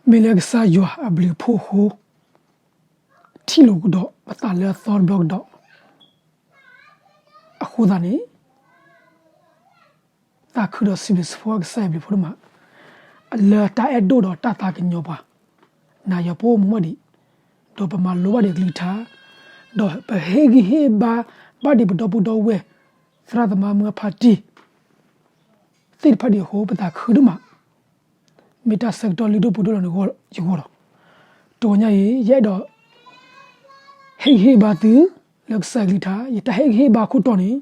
မ့ၢ်လၢကစၢ်ယွၤအဘျုးအဖှိၣ်အဃိ, ထံၣ်လိာ်ကဒီးပသးလၢအသီတဘျီကဒီး, အဃိသတးန့ၣ် သးခုဒီးစံးဘျုးစံးဖှိၣ်ကစၢ်ယွၤအဘျုးအဖှိၣ်ဒိၣ်မး, လၢတၢ်အဲၣ်ဒိၣ်ဒီးတၢ်သးကညီၤပှၤ, နၤယၤပအိၣ်မူဘၣ်ဒံး, ဒီးပမၤလိဘၣ်ဒံးအကလုၢ်ကထါ, ဒီးပဟ့ၣ်ဂံၢ်ဟ့ၣ်ဘါဘၣ်ဒံးပဒီပုၢ်ဒီဝဲၢ်, သရၣ်သမါမုၢ်ဖါတံၢ် သ့ၣ်တဖၣ်ဒံးအဃိ ပသးခုဒိၣ်မး, မ့ၢ်တၢ်ဆၢကတီၢ်လုၢ်ဒိၣ်ပှ့ၤဒိၣ်လၢနဂီၢ်ယဂီၢ်လီၤ. တဂီၤညါအံၤ ယအဲၣ်ဒိး ဟ့ၣ်ဂံၢ်ဟ့ၣ်ဘါသု လၢကစၢ်အကလုၢ်ကထါ, ယတၢ်ဟ့ၣ်ဂံၢ်ဟ့ၣ်ဘါအခိၣ်တီန့ၣ်,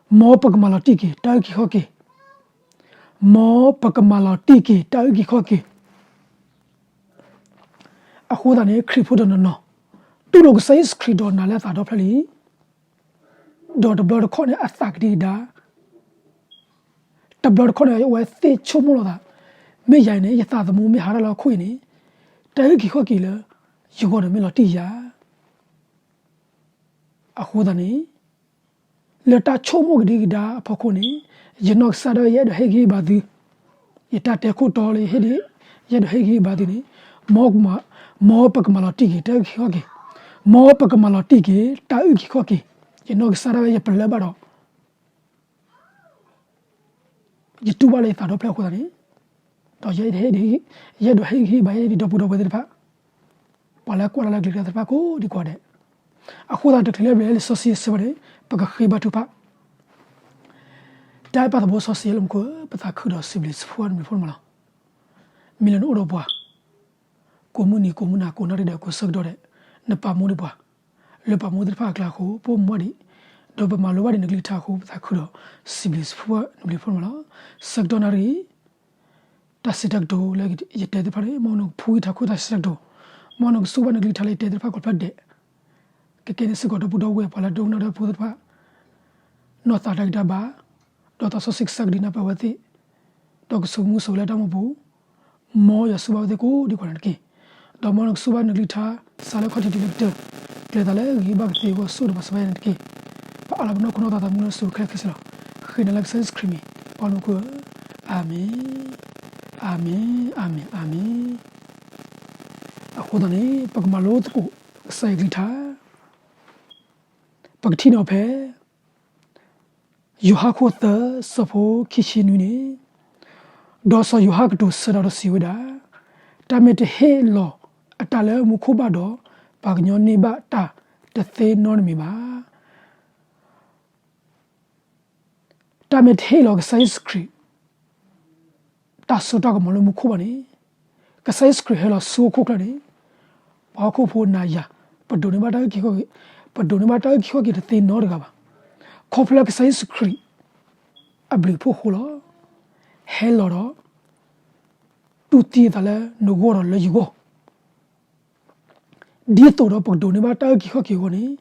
မ်ပကမၤလီၤတံၢ်က့ၤတၢ်အုၣ်က့ၤခီၣ်က့ၤ, မ်ပကမၤလီၤတံၢ်က့ၤတၢ်အုၣ်က့ၤခီၣ်က့ၤ အဃိသတးန့ၣ် ခရံာ်ဖိတနီၤနီၤ တူၢ်လိာ်ကစၢ်ယ့ၣ်ၡူးခရံာ်ဒီးနာ်လၢအသးဒီဖျၢၣ်လံ, ဒီးတဘျီတခီၣ်န့ၣ် အသးကဒံကဒါ, တဘျီတခီၣ်န့ၣ် အဝဲသ့ၣ်ဆိကမိၣ်လီၤသး, မ့ၢ်ယၤအံၤန့ၣ် ယသးသမူမ့ၢ်ဟးထီၣ်လၢဟီၣ်ခိၣ်အံၤန့ၣ်, တၢ်အုၣ်က့ၤခီၣ်က့ၤလၢယဂီၢ်န့ၣ်မ့ၢ်လီၤတံၢ်ယၤ အဃိသတးန့ၣ် လၢတၢ်ဆိကမိၣ်ကဒံကဒါအဖီခိၣ်န့ၣ်, ယနီၢ်ကစၢ်ဒၣ်ဝဲယအဲၣ်ဒိးဟ့ၣ်ဂံၢ်ဟ့ၣ်ဘါသု, ယတၢ်တဲခိၣ်တီလၢယဟ့ၣ်ဒုး, ယအဲၣ်ဒိးဟ့ၣ်ဂံၢ်ဟ့ၣ်ဘါသုန့ၣ်, မ်ပကမၤလီၤတံၢ်က့ၤတၢ်အုၣ်က့ၤခီၣ်က့ၤ, မ်ပကမၤလီၤတံၢ်က့ၤတၢ်အုၣ်က့ၤခီၣ်က့ၤ, ယနီၢ်ကစၢ်ဒၣ်ဝဲယပလၢၢ်ဘၣ်ဒီး ယတူၢ်ဘၣ်လၢယသးဒီဖျၢၣ်အဃိသတးန့ၣ်, ဒီးယ ယအဲၣ်ဒိးဟ့ၣ်ဂံၢ်ဟ့ၣ်ဘါယဒီပုၢ်ဒီဝဲၢ်သ့ၣ်တဖၣ်, ပှၤလၢကွၢ်လၢ်လၢကျဲၤသ့ၣ်တဖၣ်ကိးဒံကိးဂၤဒဲး, အဃိသတးတချုးလၢပလဲၤလံာ်စီဆှံအဆၢဘၣ်န့ၣ် ပကဃ့ဘါထုကဖၣ်, တၢ်အဲၣ်ပၢ်သးဘိစီဆှံယဲလၢမူခိၣ်ဧၢ, ပသးခုဒီးစံးဘျုးစံးဖှိၣ်နမံၤဖိမးလီၤ. မ့ၢ်လၢနအိၣ်ဒီးပှၤ ကိးမုၢ်နံၤကိးမုၢ်နၤကိးနၣ်ရံၣ်ဒီးကိးဆၢကတီၢ်ဒဲး, နပာ်မူဒံးပှၤ, လၢပာ်မူသ့ၣ်တဖၣ်အကျါအဃိ ပအိၣ်မူဘၣ်ဒံး, ဒီးပမၤလိဘၣ်ဒံးနကလုၢ်ကထါအဃိ ပသးခုဒီးစံးဘျုးစံးဖှိၣ်နမံၤဖိမးလီၤ. ဆၢကတီၢ်နၣ်ရံၣ် တၢ်စံးတၢ်ကတိၤလၢယတဲသ့ၣ်တဖၣ်န့ၣ် မ်နကဖှူက့ၤထးခိၣ်တၢ်စံးတၢ်ကတိၤ, မ်နကဆိၣ်ဘၣ်နကလုၢ်ကထါလၢယတဲသ့ၣ်တဖၣ်ကိးဖျၢၣ်ဒဲး, ကကဲန့ၣ်စ့ၢ်ကီးဒီပုၢ်ဒီဝဲၢ်ပှၤလၢဒိကနၣ်တၢ်ဖိသ့ၣ်တဖၣ် နီၢ်သးတၢ်ဂံၢ်တၢ်ဘါ, ဒီးသးစီဆှံကစၢ်ကဒုးနၢ်ပၢၢ်ဝဲသ့ၣ်, ဒီးကဆိးမူဆိးဝဲလၢတၢ်မူပူၤ, မ်ယွၤဆိၣ်ဂ့ၤဘၣ်ဝဲသ့ၣ်ကိးဒံကိးဂၤဒဲးန့ၣ်တက့ၢ်. ဒီးမ်နကဆိၣ်ဘၣ်နကလုၢ်ကထါ စးလၢခီၣ်ထံးတုၤလၢကတၢၢ်, ကျဲၤသးလၢဂ့ၤဘၣ်ကသ့အဂီၢ် ဆိၣ်ဂ့ၤဒီးမၤစၢၤဘၣ်ယၤန့ၣ်တက့ၢ်. ပအးလီၤပနီၢ်ခိနီၢ်သးသမူလၢနစုခဲလၢာ်ခဲဆ့လီၤ. ဃ့နၤလၢကစၢ်ယ့ၣ်ၡူးခရံာ်မံၤ, ပအၢနမူခိၣ်ဧၢ, အၤမ့ၣ်, အၤမ့ၣ်, အၤမ့ၣ်, အၤမ့ၣ်. အဃိသတးန့ၣ် ပကမၤလိသကိးကစၢ်ယွၤကလုၢ်ကထါ, ပကထံၣ်န့ၢ်ဖဲ ယိၤဟၣ်ခိၣ်သၢ ဆၢဖိခံဆံနွံန့ၣ်, ဒီးစီၤယိၤဟၣ်ကတိၤဆၢဒီးစံးဝဲဒၣ်, တၢ်မ့ၢ်တဟ့ၣ်လီၤအတၢ်လၢမူခိၣ်ဘၣ်ဒီး, ပှၤကညီန့ၢ်ဘၣ်တၢ်တသ့နီတမံၤဘၣ်. တၢ်မ့ၢ်တဟ့ၣ်လီၤကစၢ်ယ့ၣ်ၡူးခရံာ် တၢ်စိတၢ်ကမီၤလၢမူခိၣ်ဘၣ်န့ၣ်, ကစၢ်ယ့ၣ်ၡူးခရံာ်ဟဲလီၤဆူဟီၣ်ခိၣ်ချၢန့ၣ်, ပှၤဟီၣ်ခိၣ်ဖိနၤယၤ ပဒိးန့ၢ်ဘၣ်တၢ်အုၣ်က့ၤခီၣ်က့ၤ, ပဒိးန့ၢ်ဘၣ်တၢ်အုၣ်က့ၤခီၣ်က့ၤတသ့နီတဂၤဘၣ်. ခီဖျိလၢကစၢ်ယ့ၣ်ၡူးခရံာ် အဘျုးအဖှိၣ်အဃိလီၤ. ဟဲလီၤဒီး တူၢ်သံအသးလၢနဂီၢ်ဒီးလၢယဂီၢ် ဒ်သိးဒီးပကဒိးန့ၢ်ဘၣ်တၢ်အုၣ်က့ၤခီၣ်က့ၤအဂီၢ်န့ၣ်,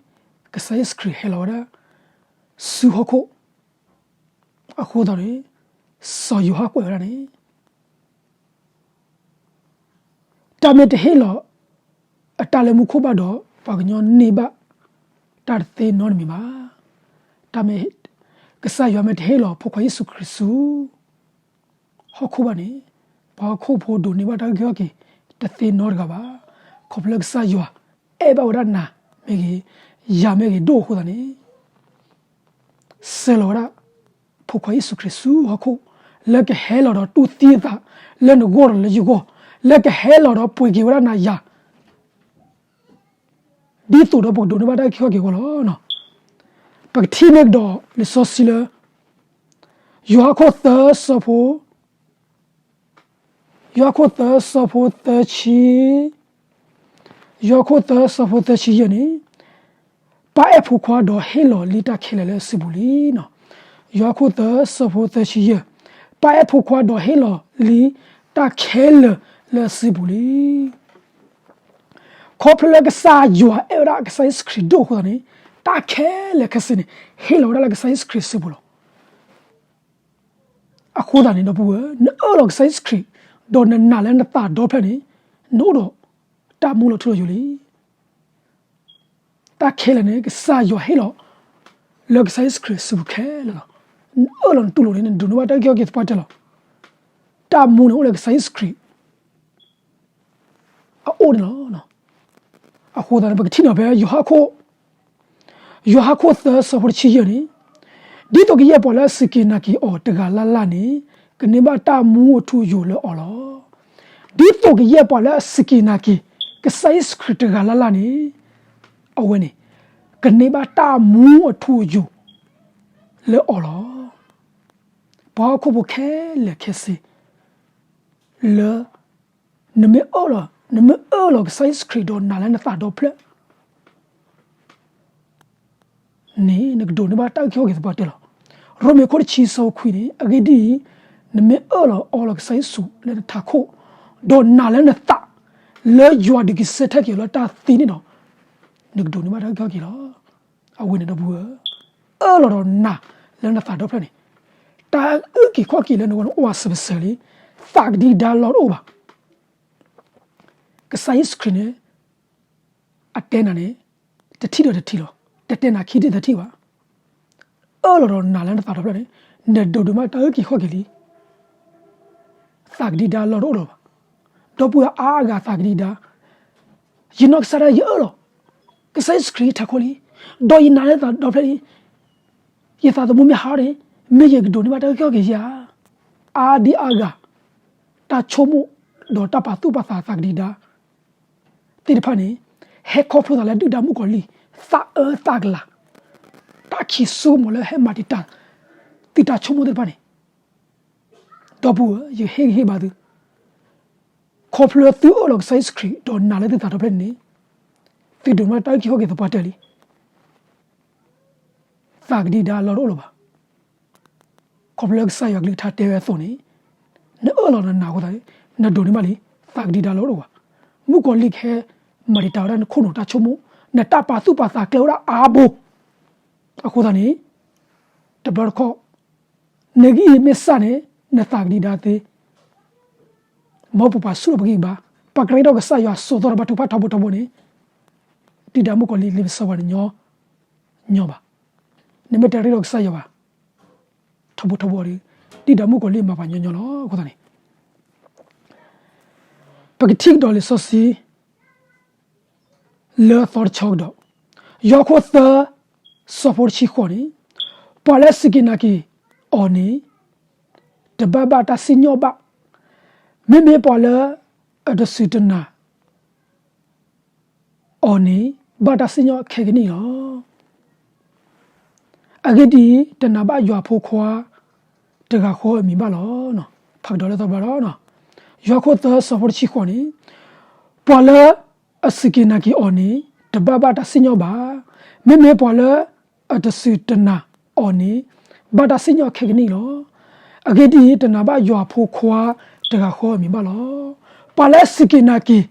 ကစၢ်ယ့ၣ်ၡူးခရံာ်ဟဲလီၤဝဲဒၣ် ဆူဟီၣ်ခိၣ်, အဃိသတးန့ၣ်, စီၤယိၤဟၣ်ကွဲးဝဲဒၣ်န့ၣ်, တၢ်မ့ၢ်တဟ့ၣ်လီၤ အတၢ်လၢမူခိၣ်ဘၣ်ဒီး ပှၤကညီန့ၢ်ဘၣ် တၢ်တသ့နီတမံၤဘၣ်. တၢ်မ့ၢ်, ကစၢ်ယွၤမ့ၢ်တဟ့ၣ်လီၤဖိခွါယ့ၣ်ၡူးခရံာ်ဆူ ဟီၣ်ခိၣ်ဘၣ်န့ၣ်, ပှၤဟီၣ်ခိၣ်ဖိဒိးန့ၢ်ဘၣ်တၢ်အုၣ်က့ၤခီၣ်က့ၤ တသ့နီတဂၤဘၣ်. ခီဖျိလၢကစၢ်ယွၤ အဲၣ်ဘၣ်ဝဲဒၣ်နၤမ့ၢ်ဂ့ၤ, ယၤမ့ၢ်ဂ့ၤဒိၣ်အဃိသတးန့ၣ်, ဆှၢလီၤဝဲဒၣ် ဖိခွါယ့ၣ်ၡူးခရံာ်ဆူဟီၣ်ခိၣ်, လၢကဟဲလီၤဒီးတူၢ်သံအသး လၢနဂီၢ်ဒီးလၢယဂီၢ်, လၢကဟဲလီၤဒီးပှ့ၤက့ၤဝဲဒၣ်နၤယၤ ဒ်သိးဒီးပကဒိးန့ၢ်ဘၣ်တၢ်အုၣ်က့ၤခီၣ်က့ၤအဂီၢ်လီၤ. ပကထံၣ်န့ၢ်ကဒီးလံာ်စီဆှံလၢ ယိၤဟၣ်ခိၣ်သၢဆၢဖိ, ယိၤဟၣ်ခိၣ်သၢဆၢဖိသၢဆံ, ယိၤဟၣ်ခိၣ်သၢဆၢဖိသၢဆံယဲၢ်န့ၣ်, ပၢ်အဲၣ်ဖိခွါဒီးဟ့ၣ်လီၤလံတၢ်ခဲလၢာ်လၢအစုပူၤလံ. ယိၤဟၣ်ခိၣ်သၢဆၢဖိသၢဆံယဲၢ်, ပၢ်အဲၣ်ဖိခွါဒီးဟ့ၣ်လီၤလံတၢ်ခဲလၢာ်လၢအစုပူၤလံ. ခီဖျိလၢကစၢ်ယွၤအဲၣ်ဝဲဒၣ်ကစၢ်ယ့ၣ်ၡူးခရံာ်ဒိၣ်အဃိသတးန့ၣ်, တၢ်ခဲလၢာ်ခဲဆ့န့ၣ် ဟ့ၣ်လီၤဝဲဒၣ်လၢကစၢ်ယ့ၣ်ၡူးခရံာ်စုပူၤလီၤ. အဃိသတးန့ၣ် ဒီပုၢ်ဝဲၢ်, နအၢၣ်လီၤကစၢ်ယ့ၣ်ၡူးခရံာ်, ဒီးနနာ်လၢနသးဒီဖျၢၣ်န့ၣ်, နအိၣ်ဒီးတၢ်မူလီၤထူလီၤယိာ်လံ. တၢ်ခဲလၢာ်န့ၣ် ကစၢ်ယွၤဟ့ၣ်လီၤ လၢကစၢ်ယ့ၣ်ၡူးခရံာ်စုပူၤခဲလၢာ်လီၤ. နအၢၣ်လီၤနတူၢ်လိာ်န့ၣ် နဒိးန့ၢ်ဘၣ်တၢ်အုၣ်က့ၤခီၣ်က့ၤသပှၢ်တၢၢ်လီၤ. တၢ်မူန့ၣ်အိၣ်လၢကစၢ်ယ့ၣ်ၡူးခရံာ် အအိၣ်န့ၣ်လီၤ. အဃိသတးန့ၣ် ပကထံၣ်န့ၢ်ဖဲယိၤဟၣ်ခိၣ်, ယိၤဟၣ်ခိၣ်သၢဆၢဖိတဆံယဲၢ်န့ၣ်, ဒ်သိးကယဲၢ်ပှၤလၢအစူၢ်က့ၤနာ်က့ၤအီၤတဂၤလၢ်လၢ်န့ၣ် ကန့ၢ်ဘၣ်တၢ်မူအထူအယိာ်လၢအီၤလီၤ. ဒ်သိးကယဲၢ်ပှၤလၢအစူၢ်က့ၤနာ်က့ၤ ကစၢ်ယ့ၣ်ၡူးခရံာ်တဂၤလၢ်လၢ်န့ၣ်, အဝဲန့ၣ် ကန့ၢ်ဘၣ်တၢ်မူအထူအယိာ်လၢအီၤလီၤ. ပှၤဟီၣ်ခိၣ်ဖိခဲလၢာ်ခဲဆ့ လၢ နမ့ၢ်အၢၣ်လီၤ, နမ့ၢ်အၢၣ်လီၤကစၢ်ယ့ၣ်ၡူးခရံာ်ဒီးနာ်လၢနသးဒီဖျၢၣ်န့ၣ် နကဒိးန့ၢ်ဘၣ်တၢ်အုၣ်က့ၤခီၣ်က့ၤသပှၢ်တၢၢ်လီၤ. ရိမ့ၤခိၣ်တဆံဆၢဖိခွံန့ၣ်, အဂ့ၢ်ဒ်အံၤ, နမ့ၢ်အၢၣ်လီၤအီလီၤကစၢ်ယ့ၣ်ၡူးလၢနထးခိၣ်, ဒီးနာ်လၢနသး လၢယွၤဒုးဂဲၤဆၢထၢၣ်က့ၤအီၤလၢတၢ်သံန့ၣ်ဒီး, နကဒိးန့ၢ်ဘၣ်တၢ်အုၣ်က့ၤခီၣ်က့ၤလီၤ. အဝဲန့ၣ်ဒီပုၢ်ဝဲၢ်, အၢၣ်လီၤဒီးနာ်လၢနသးဒီဖျၢၣ်န့ၣ်, တၢ်အုၣ်က့ၤခီၣ်က့ၤလၢနဂီၢ်န့ၣ်အိၣ်ဝဲစၢၤပစၢၤလံ, သးကဒံကဒါလီၢ်တအိၣ်ဘၣ်. ကစၢ်ယ့ၣ်ၡူးခရံာ်န့ၣ် အတဲနၤန့ၣ် တထံၣ်ဒီးတထံၣ်လီၤ, တတဲနၤခံထံၣ်သၢထံၣ်ဘၣ်. အၢၣ်လီၤဒီးနာ်လၢနသးဒီဖျၢၣ်န့ၣ်, နဒိးဒိးမးတၢ်အုၣ်က့ၤခီၣ်က့ၤလံ. သးကဒံကဒါလီၢ်တအိၣ်လၢၤဘၣ်. ဒီပုၢ်ဝဲၢ်အါအါဂၤသးကဒံကဒါ, ယနီၢ်ကစၢ်ဒၣ်ယအၢၣ်လီၤ ကစၢ်ယ့ၣ်ၡူးခရံာ်ထးခိၣ်လံ, ဒီးယနာ်လၢသးဒီဖျၢၣ်လံ, ယသးသမူမ့ၢ်ဟးထီၣ်န့ၣ်, မ့ၢ်ယကဒိးန့ၢ်ဘၣ်တၢ်အုၣ်က့ၤခီၣ်က့ၤဧါ. အါဒံအါဂၤ တၢ်ဆိကမိၣ် ဒီးတၢ်ပာ်သူၣ်ပာ်သးသးကဒံကဒါ သ့ၣ်တဖၣ်န့ၣ်, ဟဲခီဖျိသးလၢဒုၣ်ဒါမုၣ်ကီၤလံၢ် သးအၢသးကလၤ, တၢ်ခံးစိကမီၤလၢဟဲမၤတံာ်တာ် သုတၢ်ဆိကမိၣ်သ့ၣ်တဖၣ်န့ၣ်, ဒီပုၢ်ဝဲၢ် ယဟ့ၣ်ဂံၢ်ဟ့ၣ်ဘါသု, ခီဖျိသုအၢၣ်လီၤကစၢ်ယ့ၣ်ၡူးခရံာ် ဒီးနာ်လၢသုသးဒီဖျၢၣ်န့ၣ်, သုဒိးန့ၢ်ဘၣ်တၢ်အုၣ်က့ၤခီၣ်က့ၤသပှၢ်တၢၢ်လံ. သးကဒံကဒါလီၢ်တအိၣ်လၢၤဘၣ်. ခီဖျိလၢကစၢ်ယွၤကလုၢ်ကထါတဲဝဲအသိးန့ၣ်, နအၢၣ်လီၤနနာ်အဃိသတးန့ၣ်, နဒိးန့ၢ်ဘၣ်လံ, သးကဒံကဒါလီၢ်တအိၣ်ဘၣ်. မုၣ်ကီၤလံၢ်ကဟဲမၤတံာ်တာ်ဝဲဒၣ်နခိၣ်နူာ်တၢ်ဆိကမိၣ်, နတၢ်ပာ်သူၣ်ပာ်သးကျဲဝဲဒၣ်အါဘိ. အဃိသတးန့ၣ်, တဘျီတခီၣ် နဂံၢ်မ့ၢ်စၢ်န့ၣ် နသးကဒံကဒါသ့, မ်ပပှၤဆူၣ်ထီၣ်ပဂံၢ်ပဘါ, ပကရ့ဒီးကစၢ်ယွၤစိာ်သီဒီးဘါထုကဖၣ်ထီဘိထီဘိန့ၣ်, ဒုၣ်ဒါမုၣ်ကီၤလံၢ်လ့ပစီပှၤန့ၣ် ညီညီဘၣ်. နမ့ၢ်တရ့ဒီးကစၢ်ယွၤဘၣ် ထီဘိထီဘိဒီး, ဒုၣ်ဒါမုၣ်ကီၤလံၢ်မၤပှၤညီညီလီၤ. အဃိသတးန့ၣ်, ပကထံၣ်ကဒီးလံာ်စီဆှံ လၢအသီတဆီကဒီး, ယိၤဟၣ်ခိၣ်သၢ ဆၢဖိတဆံဃိးန့ၣ်, ပှၤလၢအစူၢ်က့ၤနာ်က့ၤအီၤန့ၣ် တဘၣ်ဘၣ်တၢ်စံၣ်ညီၣ်ဘၣ်. မ့မ့ၢ်ပှၤလၢအတစူၢ်တနာ်အီၤန့ၣ် ဘၣ်တၢ်စံၣ်ညီၣ်ခဲကနံၣ်လီၤ. အဂ့ၢ်ဒ်အံၤ, တနာ်ဘၣ်ယွၤဖိခွါတဂၤဃီအမံၤဘၣ်လီၤ. ဖးကဒီးလၢသီတဘျီဒီး, ယိၤဟၣ်ခိၣ်သၢ ဆၢဖိတဆံဃိးန့ၣ်, ပှၤလၢအစူၢ်က့ၤနာ်က့ၤအီၤန့ၣ် တဘၣ်ဘၣ်တၢ်စံၣ်ညီၣ်ဘၣ်. မ့မ့ၢ်ပှၤလၢအတစူၢ်တနာ်အီၤန့ၣ် ဘၣ်တၢ်စံၣ်ညီၣ်ခဲကနံၣ်လီၤ. အဂ့ၢ်ဒ်အံၤ, တနာ်ဘၣ်ယွၤဖိခွါတဂၤဃီအမံၤဘၣ်လီၤ. ပှၤလၢအစူၢ်က့ၤနာ်က့ၤ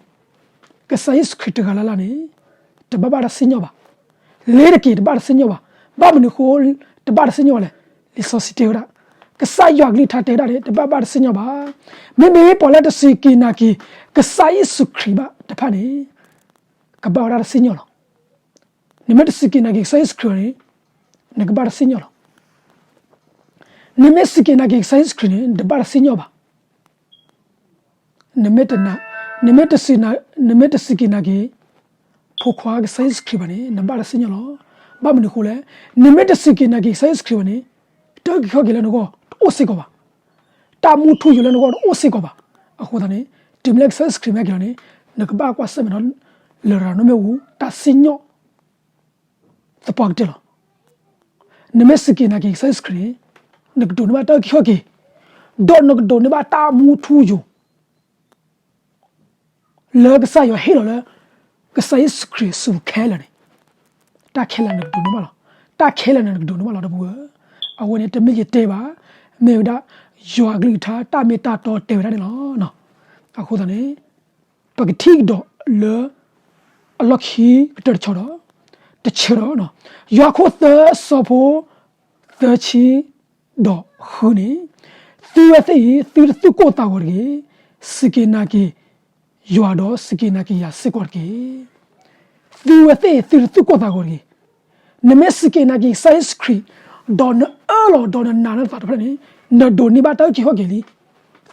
ကစၢ်ယ့ၣ်ၡူးခရံာ်တဂၤလၢ်လၢ်န့ၣ် တဘၣ်ဘၣ်တၢ်စံၣ်ညီၣ်ဘၣ်. လ့ၤတက့ၤ တဘၣ်တၢ်စံၣ်ညီၣ်ဘၣ်. ဘၣ်မနုၤအဃိ တဘၣ်တၢ်စံၣ်ညီၣ်ဘၣ်လဲၣ်. လံာ်စီဆှံတဲဝဲဒၣ်, ကစၢ်ယွၤကလုၢ်ကထါတဲဝဲဒၣ်န့ၣ် တဘၣ်ဘၣ်တၢ်စံၣ်ညီၣ်ဘၣ်. မ့မ့ၢ်ပှၤလၢတစူၢ်က့ၤနာ်က့ၤ ကစၢ်ယ့ၣ်ၡူးခရံာ်ဘၣ်တဖၣ်န့ၣ် ကဘၣ်ဝဲဒၣ်တၢ်စံၣ်ညီၣ်လီၤ. နမ့ၢ်တစူၢ်က့ၤနာ်က့ၤကစၢ်ယ့ၣ်ၡူးခရံာ်န့ၣ် နကဘၣ်တၢ်စံၣ်ညီၣ်လီၤ. နမ့ၢ်စူၢ်က့ၤနာ်က့ၤကစၢ်ယ့ၣ်ၡူးခရံာ်န့ၣ် နတဘၣ်တၢ်စံၣ်ညီၣ်ဘၣ်. နမ့ၢ်တနာ်, နမ့ၢ်တစူၢ်, နမ့ၢ်တစူၢ်က့ၤနာ်က့ၤ ဖိခွါကစၢ်ယ့ၣ်ၡူးခရံာ်ဘၣ်န့ၣ် နဘၣ်တၢ်စံၣ်ညီၣ်လီၤ. ဘၣ်မနုၤအဃိလဲၣ်. နမ့ၢ်တစူၢ်က့ၤနာ်က့ၤကစၢ်ယ့ၣ်ၡူးခရံာ်ဘၣ်န့ၣ် တၢ်အုၣ်က့ၤခီၣ်က့ၤလၢနဂီၢ်တအိၣ်စ့ၢ်ကီးဘၣ်. တၢ်မူထူယိာ်လၢနဂီၢ်တအိၣ်စ့ၢ်ကီးဘၣ်. အဃိသတးန့ၣ် တုၤမ့ၢ်လၢကစၢ်ယ့ၣ်ၡူးခရံာ်မ့ၢ်ဟဲက့ၤလီၤန့ၣ် နကဘၣ်ကွၢ်ဆၢၣ်မဲာ်ဒီး လရာ်နီၣ်မ့ၣ်အူ တၢ်စံၣ်ညီၣ် သပှၢ်ကတၢၢ်လီၤ. နမ့ၢ်စူၢ်က့ၤနာ်က့ၤကစၢ်ယ့ၣ်ၡူးခရံာ်န့ၣ် နကဒိးန့ၢ်ဘၣ်တၢ်အုၣ်က့ၤခီၣ်က့ၤ, ဒီးနကဒိးန့ၢ်ဘၣ်တၢ်မူထူယိာ် လၢကစၢ်ယွၤဟ့ၣ်လီၤလၢ ကစၢ်ယ့ၣ်ၡူးခရံာ်အစုပူၤခဲလၢာ်န့ၣ်, တၢ်ခဲလၢာ်နကဒိးန့ၢ်ဘၣ်လီၤ. တၢ်ခဲလၢာ်န့ၣ်နကဒိးန့ၢ်ဘၣ်လီၤ ဒီပုၢ်ဝဲၢ်. အဝဲန့ၣ်တမ့ၢ်ယတဲဘၣ်, မ့ၢ်ဝဲဒၣ် ယွၤကလုၢ်ကထါ တၢ်မ့ၢ်တၢ်တီတဲဝဲဒၣ်န့ၣ်လီၤ. အဃိသတးန့ၣ် ပကထံၣ်ကဒီးလၢ အလီၢ်ခံကတၢၢ်တဆီဒီး, တဆၢဒီး, ယိၤဟၣ်ခိၣ်သၢ ဆၢဖိ သၢဆံ ဒီးဃုန့ၣ်, သုဝဲသ့ၣ်အံၤ သုတသူၣ်ကိၢ်သးဂီၤတဂ့ၤ, စူၢ်က့ၤနာ်က့ၤယွၤဒီးစူၢ်က့ၤနာ်က့ၤယၤစ့ၢ်ကီးတက့ၢ်. သုဝဲသ့ၣ်အံၤ သုတသူၣ်ကိၢ်သးဂီၤတဂ့ၤ. နမ့ၢ်စူၢ်က့ၤနာ်က့ၤကစၢ်ယ့ၣ်ၡူးခရံာ်, ဒီးနအၢၣ်လီၤဒီးနနာ်လၢနသးတဖျၢၣ်န့ၣ်, နဒိးန့ၢ်ဘၣ်တၢ်အုၣ်က့ၤခီၣ်က့ၤလံ.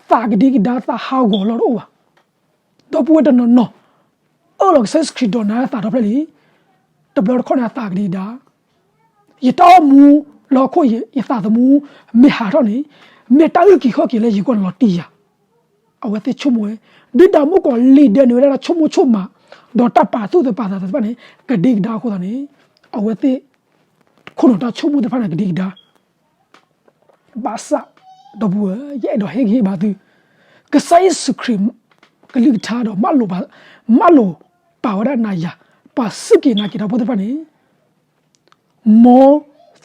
သးကဒံကဒါသးဟးဂီၤလီၢ်တအိၣ်ဘၣ်. ဒီပုၢ်ဝဲၢ်တနီၤနီၤ အၢၣ်လီၤကစၢ်ယ့ၣ်ၡူးခရံာ်ဒီးနာ်လၢသးဒီဖျၢၣ်လံ, တဘျီတခီၣ်န့ၣ်အသးကဒံကဒါ, ယတၢ်အိၣ်မူလၢဟီၣ်ခိၣ် ယသးသမူမ့ၢ်ဟးထီၣ်န့ၣ်, မ့ၢ်တၢ်အုၣ်က့ၤခီၣ်က့ၤလၢယဂီၢ်န့ၣ်လီၤတံၢ်ယၤ. အဝဲသ့ၣ်ဆိကမိၣ်ဝဲ, ဒုၣ်ဒါမုၣ်ကီၤလံၢ်ဒဲးန့ၣ်ဝဲဒၣ်တၢ်ဆိကမိၣ်ဆိကမး, ဒီးတၢ်ပာ်သူၣ်သးပာ်သးသ့ၣ်တဖၣ်န့ၣ် ကဒံကဒါအဃိသတးန့ၣ်, အဝဲသ့ၣ် ခိၣ်နူာ်တၢ်ဆိကမိၣ်သ့ၣ်တဖၣ်န့ၣ်ကဒံကဒါ ဘၣ်ဆၣ် ဒီပုၢ်ဝဲၢ် ယအဲၣ်ဒိးဟ့ၣ်ဂံၢ်ဟ့ၣ်ဘါသု, ကစၢ်ယ့ၣ်ၡူးခရံာ် ကလုၢ်ကထါဒီး မၢလိာ်ပာ်ဝဲဒၣ်နၤယၤ, ပှၤစူၢ်က့ၤနာ်က့ၤတၢ်ဖိသ့ၣ်တဖၣ်န့ၣ်, မ်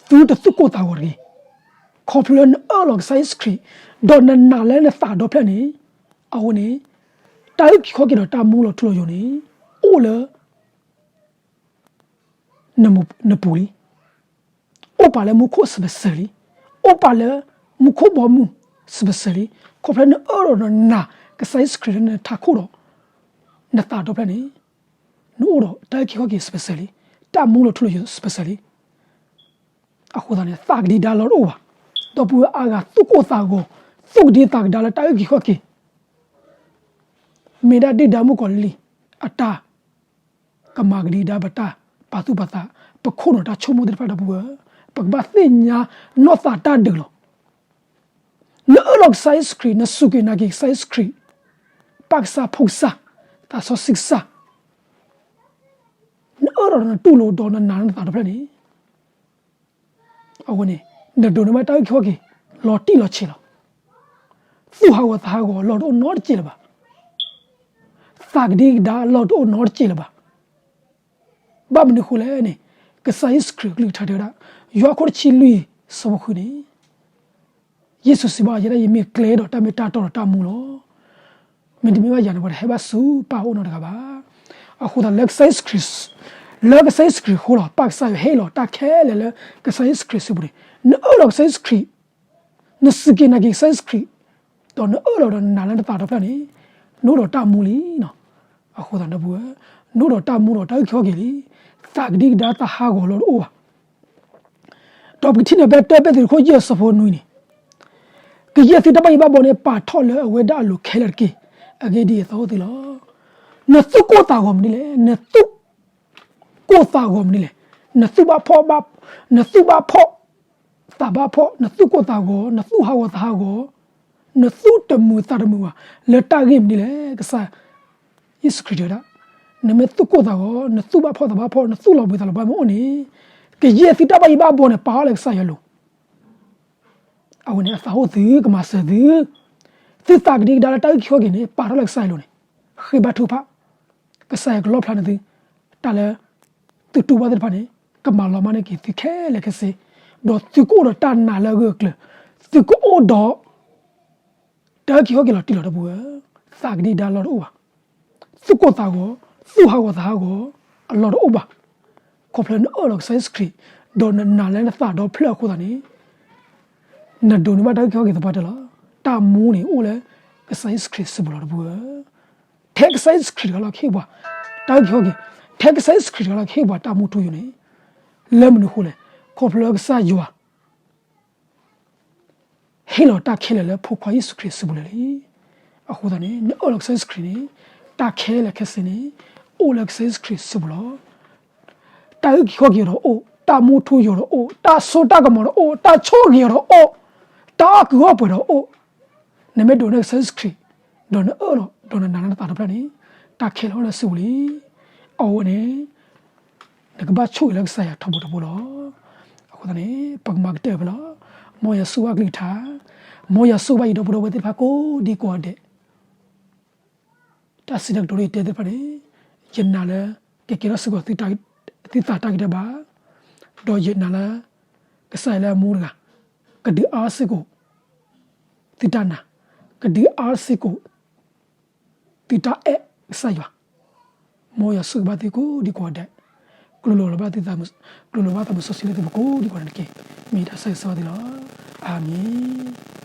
သုတသူၣ်ကိၢ်သးဂီၤတဂ့ၤ. ခီဖျိလၢနအၢၣ်လီၤကစၢ်ယ့ၣ်ၡူးခရံာ်, ဒီးနနာ်လၢနသးဒီဖျၢၣ်န့ၣ်, အဝဲန့ၣ် တၢ်အုၣ်က့ၤခီၣ်က့ၤဒီးတၢ်မူလီၤထူလီၤယိာ်န့ၣ် အိၣ်လၢ နပူၤလံ. အိၣ်ပာ်လၢမူခိၣ်စံးပစၢၤလံ. အိၣ်ပာ်လၢမူခိၣ်ဘီမုၢ်စံးပစၢၤလံ. ခီဖျိနအၢၣ်ဒီးနနာ်ကစၢ်ယ့ၣ်ၡူးခရံာ်လၢနထးခိၣ်ဒီး နသးဒီဖျၢၣ်န့ၣ်, နအိၣ်ဒီးတၢ်အုၣ်က့ၤခီၣ်က့ၤစံးပစၢၤလံ. တၢ်မူလီၤထူလီၤယိာ်စံးပစၢၤလံ. အဃိသတးန့ၣ် သးကဒံကဒါလီၤတအိၣ်ဘၣ်. ဒီပုၢ်ဝဲၢ်အါဂၤသူၣ်ကိၢ်သးဂီၤ, သူၣ်ကဒံသးကဒါလၢတၢ်အုၣ်က့ၤခီၣ်က့ၤ မ့ၢ်ဒၣ်ဒုၣ်ဒါမုၣ်ကီၤလံၢ်အတၢ်ကမၤကဒံကဒါပတၢ်ပာ်သူၣ်ပာ်သး, ပခိၣ်နူာ်တၢ်ဆိကမိၣ်သ့ၣ်တဖၣ် ဒီပုၢ်ဝဲၢ်, ပကဘၣ်သ့ၣ်ညါနီၢ်သးတၢ်ဒုးလီၤ. နအၢၣ်လီၤကစၢ်ယ့ၣ်ၡူးခရံာ်, နစူၢ်က့ၤနာ်က့ၤကစၢ်ယ့ၣ်ၡူးခရံာ်, ပၢ်ကစၢ်, ဖိကစၢ်, သးစီဆှံကစၢ်, နအၢၣ်ဒီးနတူၢ်လိာ်ဒီးနနာ်လၢနသးဒီဖျၢၣ်န့ၣ် အဝဲန့ၣ် နဒိးန့ၢ်ဘၣ်တၢ်အုၣ်က့ၤခီၣ်က့ၤ လီၤတံၢ်လီၤဆဲးလီၤ. သူၣ်ဟးဂီၤသးဟးဂီၤလီၤတအိၣ်နီတစဲးလၢၤဘၣ်. သးကဒံကဒါလီၤတအိၣ်နီတစဲးလၢၤဘၣ်. ဘၣ်မနုၤဃိလဲၣ်န့ၣ်, ကစၢ်ယ့ၣ်ၡူးခရံာ်ကလုၢ်ကထါတဲဝဲဒၣ်, ယိၤဟၣ်ခိၣ်တဆံလွံၢ် ဆၢဖိဃုန့ၣ်, ယ့ၣ်ၡူးစံးဘၣ်အီၤ, ယဲဒၣ်ယမ့ၢ်ကျဲဒီးတၢ်မ့ၢ်တၢ်တီဒီးတၢ်မူလီၤ. မ့တမ့ၢ်ဘၣ်ယၤန့ၣ် ပှၤတဟဲဘၣ်ဆူပၢ်အအိၣ်နီတဂၤဘၣ်. အဃိသတးလၢကစၢ်ယ့ၣ်ၡူးခရံာ်, လၢကစၢ်ယ့ၣ်ၡူးခရံာ်အဃိလီၤ. ပၢ်ကစၢ်ယွၤဟ့ၣ်လီၤတၢ်ခဲလၢာ်လၢကစၢ်ယ့ၣ်ၡူးခရံာ်စုပူၤန့ၣ်, နအၢၣ်လီၤကစၢ်ယ့ၣ်ၡူးခရံာ်, နစူၢ်က့ၤနာ်က့ၤကစၢ်ယ့ၣ်ၡူးခရံာ်, ဒီးနအၢၣ်လီၤဒီးနနာ်လၢနသးဒီဖျၢၣ်န့ၣ်, နအိၣ်ဒီးတၢ်မူလံ. အဃိသတးဒီပုၢ်ဝဲၢ်, နအိၣ်ဒီးတၢ်မူဒီးတၢ်အုၣ်က့ၤခီၣ်က့ၤလံ. သးကဒံကဒါသးဟးဂီၤလီၤတအိၣ်ဘၣ်. ဒီးပကထံၣ်န့ၣ်ဖဲတၢပဲတြီခိၣ်ယဲၢ်ဆၢဖိနွံန့ၣ်, ကယဲၢ်သုတၢ်ဘၣ်ယိၣ်ဘၣ်ဘီန့ၣ် ပာ်ထီၣ်လၢအဝဲဒၣ်အလိၤခဲလၢာ်တက့ၢ်. အဂ့ၢ်ဒ်အံၤ, အသးအိၣ်သုလီၤ. နသူၣ်ကိၢ်သးဂီၤမနုၤလဲၣ်, နသူၣ်ကိၢ်သးဂီၤမနုၤလဲၣ်, နသူၣ်ဘၣ်ဖှီၣ်ဘၣ်, နသူၣ်ဘၣ်ဖှီၣ်, သးဘၣ်ဖှီၣ်, နသူၣ်ကိၢ်သးဂီၤ, နသူၣ်ဟးဂီၤသးဟးဂီၤ, နသူၣ်တမုာ်သးတမုာ်ဘၣ် လၢတၢ်ဂ့ၢ်မနုၤလဲၣ်. ကစၢ်ယ့ၣ်ၡူးခရံာ်တဲဝဲဒၣ်, နမ့ၢ်သူၣ်ကိၢ်သးဂီၤ, နသူၣ်ဘၣ်ဖှီၣ်သးဘၣ်ဖှီၣ်, နသူၣ်လီၤဘှံးသးလီၤဘှါမ့ၢ်အိၣ်န့ၣ်, ကယဲၢ်သုတၢ်ဘၣ်ယိၣ်ဘၣ်ဘီန့ၣ် ပာ်ထီၣ်လၢကစၢ်ယွၤအလိၤ. အဝဲန့ၣ်အသးအိၣ်သုကမၤစၢၤသု, သုသးကဒံကဒါလၢတၢ်အုၣ်က့ၤခီၣ်က့ၤန့ၣ် ပာ်ထီၣ်လၢကစၢ်ယွၤအလိၤန့ၣ်, ဃ့ဘါထုကဖၣ်, ကစၢ်ယွၤကလီၣ်ဖျါန့ၢ်သု, တၢ်လၢ သုတူၢ်ဘၣ်သ့ၣ်တဖၣ်န့ၣ် ကမၤလီၤမၢ်န့ၢ်က့ၤသုခဲလၢာ်ခဲဆ့, ဒီးသုကအိၣ်ဒီးတၢ်နာ်လၢအဂၢၢ်အကျၢၤ, သုကအိၣ်ဒီး တၢ်အုၣ်က့ၤခီၣ်က့ၤလီၤတံၢ်လီၤ ဒီပုၢ်ဝဲၢ်, သးကဒံကဒါလီၤတအိၣ်ဘၣ်. သူၣ်ကိၢ်သးဂီၤ, သူၣ်ဟးဂီၤသးဟးဂီၤ အလီၢ်တအိၣ်ဘၣ်. ခီဖျိနအၢၣ်လီၤကစၢ်ယ့ၣ်ၡူးခရံာ်, ဒီးနနာ်လၢနသးဒီဖျၢၣ်အဃိသတးန့ၣ်, နဒိးန့ၢ်ဘၣ်တၢ်အုၣ်က့ၤခီၣ်က့ၤသပှၢ်တၢၢ်လီၤ. တၢ်မူန့ၣ်အိၣ်လၢကစၢ်ယ့ၣ်ၡူးခရံာ်စုပူၤလီၤ ဒီပုၢ်ဝဲၢ်. ထဲကစၢ်ယ့ၣ်ၡူးခရံာ်တဂၤလီၤကဟ့ၣ်ပှၤ တၢ်အုၣ်က့ၤခီၣ်က့ၤ, ထဲကစၢ်ယ့ၣ်ၡူးခရံာ်တဂၤလီၤကဟ့ၣ်ပှၤတၢ်မူထူယိာ်န့ၣ်, လၢမနုၤအဃိလဲၣ်. ခီဖျိလၢကစၢ်ယွၤ ဟ့ၣ်လီၤတၢ်ခဲလၢာ်လၢဖိခွါယ့ၣ်ၡူးခရံာ်စုပူၤလၢာ်လံ. အဃိသတးန့ၣ် နအၢၣ်လီၤကစၢ်ယ့ၣ်ၡူးခရံာ်န့ၣ်, တၢ်ခဲလၢာ်ခဲဆ့န့ၣ် အိၣ်လၢကစၢ်ယ့ၣ်ၡူးခရံာ်စုပူၤလီၤ. တၢ်အုၣ်က့ၤခီၣ်က့ၤဒီးအိၣ်, တၢ်မူထူယိာ်ဒီးအိၣ်, တၢ်စိတၢ်ကမီၤဒီးအိၣ်, တၢ်ဆိၣ်ဂ့ၤအီၤဒီးအိၣ်, တၢ်အီၣ်ကုးအီၣ်ပှဲၤဒီးအိၣ်. နမ့ၢ်ဒိးန့ၢ်ကစၢ်ယ့ၣ်ၡူးခရံာ်, ဒီးနအၢၣ်လီၤ, ဒီးနနာ်လၢနသးတဖျၢၣ်န့ၣ်, တၢ်ခဲလၢာ်အိၣ်လၢစုပူၤလံ. အဝဲန့ၣ် နကဘၣ်ဆိၣ်ဂ့ၤလၢကစၢ်ယွၤထီဘိတဘိလီၤ. အဃိသတးန့ၣ် ပကမၤကတၢၢ်ဖဲလီၤ. မ်ယွၤဆိၣ်ဂ့ၤဘၣ်ကလုၢ်ကထါ, မ်ယွၤဆိၣ်ဂ့ၤဘၣ်ယဒီပုၢ်ဒီဝဲၢ်သ့ၣ်တဖၣ်ကိးဒံကိးဂၤဒဲး. တၢ်စံးတၢ်ကတိၤလၢယတဲသ့ၣ်တဖၣ်န့ၣ်, ယနာ်လၢ ကကဲထီၣ်စ့ၢ်ကီး သုသးတၢ်ဂ့ၢ်တၢ်ဘါ, ဒီးယနာ်လၢ ကစၢ်ယွၤလၢအမူတဂၤ, ကဒုးအါစ့ၢ်ကီး သုတၢ်နာ်, ကဒုးအါစ့ၢ်ကီး သုတၢ်အဲၣ်ကစၢ်ယွၤ. မ်ယွၤဆိၣ်ဂ့ၤဘၣ်သုကိးဒံကိးဂၤဒဲး, ကျိၤလီၤဘၣ်သု, ကျိၤလီၤဘၣ်သးမုၢ်စီဆှံလၢသုပူၤကိးဒံကိးဂၤဒဲးန့ၣ်တက့ၢ်. မ့ၢ်တၢ်ဆၢဂ့ၤဆၢဝါသုလီၤ. အၤမ့ၣ်.